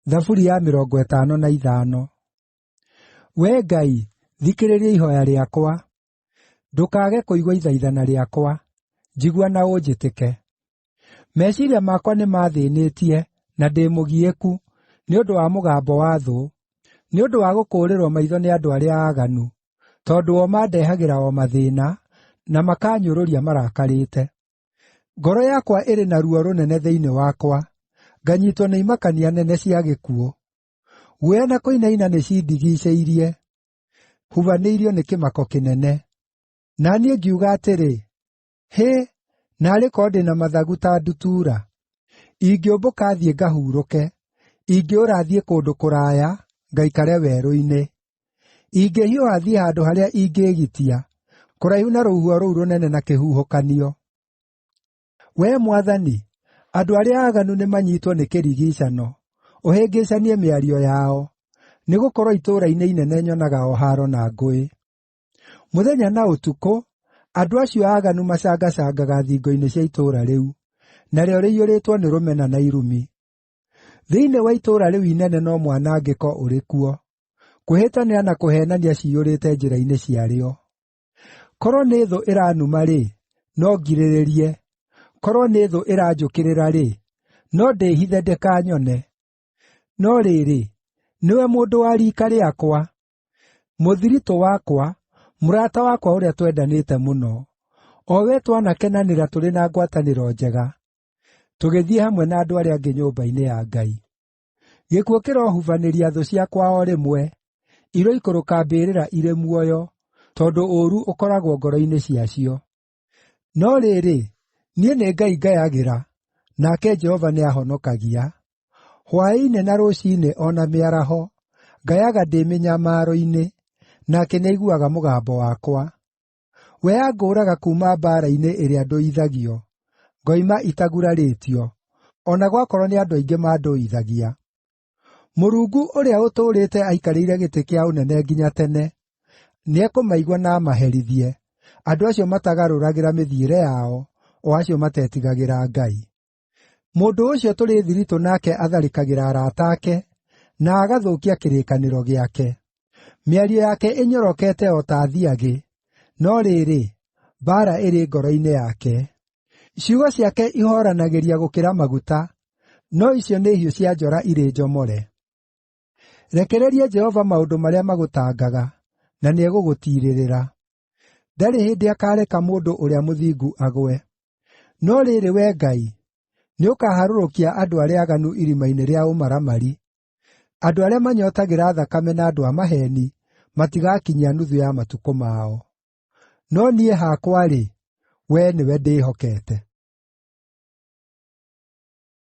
Thaburi ya 55. Wee Ngai, thikĩrĩria ihooya rĩakwa; ndũkaage kũigua ithaithana rĩakwa. Njigua na ũnjĩtĩke. Meciiria makwa nĩmathĩĩnĩtie, na ndĩ mũgiĩku, nĩ ũndũ wa mũgambo wa thũ, nĩ ũndũ wa gũkũũrĩrwo maitho nĩ andũ arĩa aaganu, tondũ o mandehagĩra o mathĩĩna, na makaanyũrũria marakarĩte. Ngoro yakwa ĩrĩ na ruo rũnene thĩinĩ wakwa, nganyiitwo nĩ imakania nene cia gĩkuũ. Guoya na kũinaina nĩcindigiicĩirie; hubanĩirio nĩ kĩmako kĩnene. Na niĩ ngiuga atĩrĩ, “Hĩ, naarĩ korwo ndĩ na mathagu ta ndutura! Ingĩũmbũka thiĩ ngahurũke; ingĩũra thiĩ kũndũ kũraya, ngaikare werũ-inĩ. Ingĩhiũha thiĩ handũ harĩa ingĩĩgitia, kũraihu na rũhuho rũu rũnene na kĩhuhũkanio.” Wee Mwathani, andũ arĩa aaganu nĩmanyiitwo nĩ kĩrigiicano, ũhĩngĩcanie mĩario yao, nĩgũkorwo itũũra-inĩ inene nyonaga o haaro na ngũĩ. Mũthenya na ũtukũ, andũ acio aaganu macangacangaga thingo-inĩ cia itũũra rĩu, narĩo rĩiyũrĩtwo nĩ rũmena na irumi. Thĩinĩ wa itũũra rĩu inene no mwanangĩko ũrĩ kuo; kwĩhĩtanĩra na kũheenania ciyũrĩte njĩra-inĩ ciarĩo. Korwo nĩ thũ ĩranuma-rĩ, no ngirĩrĩrie; korwo nĩ thũ ĩranjũkĩrĩra-rĩ, no ndĩĩhithe ndĩkanyone. No rĩrĩ, nĩwe mũndũ wa riika rĩakwa, mũthiritũ wakwa, mũrata wakwa ũrĩa twendanĩte mũno, o we twanakenanĩra tũrĩ na ngwatanĩro njega, tũgĩthiĩ hamwe na andũ arĩa angĩ nyũmba-inĩ ya Ngai. Gĩkuũ kĩrohubanĩria thũ ciakwa o rĩmwe; iroikũrũka mbĩrĩra irĩ muoyo, tondũ ũũru ũkoragwo ngoro-inĩ ciacio. No rĩrĩ, niĩ nĩ Ngai ngayagĩra, nake Jehova nĩahonokagia. Hwaĩ-inĩ na rũciinĩ, o na mĩaraho, ngayaga ndĩ mĩnyamaro-inĩ, nake nĩaiguaga mũgambo wakwa. We angũũraga kuuma mbaara-inĩ ĩrĩa ndũithagio, ngoima itagurarĩtio, o na gwakorwo nĩ andũ aingĩ mandũithagia. Mũrungu ũrĩa ũtũũrĩte aikarĩire gĩtĩ kĩa ũnene nginya tene, nĩekũmaigua na amaherithie, andũ acio matagarũragĩra mĩthiĩre yao, o acio matetigagĩra Ngai. Mũndũ ũcio tũrĩ thiritũ nake atharĩkagĩra arata ake, na agathũkia kĩrĩkanĩro gĩake. Mĩario yake ĩnyorokete o ta thiagĩ, no rĩrĩ, mbaara ĩrĩ ngoro-inĩ yake. Ciugo ciake ihooranagĩria gũkĩra maguta, no icio nĩ hiũ cia njora irĩ njomore. Rekereria Jehova maũndũ marĩa magũtangaga, na nĩegũgũtiirĩrĩra. Ndarĩ hĩndĩ akaareka mũndũ ũrĩa mũthingu agwe. No rĩrĩ, Wee Ngai, nĩũkaharũrũkia andũ arĩa aaganu irima-inĩ rĩa ũmaramari; andũ arĩa manyootagĩra thakame na andũ a maheeni matigakinyia nuthu ya matukũ mao. No niĩ hakwa-rĩ, Wee nĩwe ndĩhokete.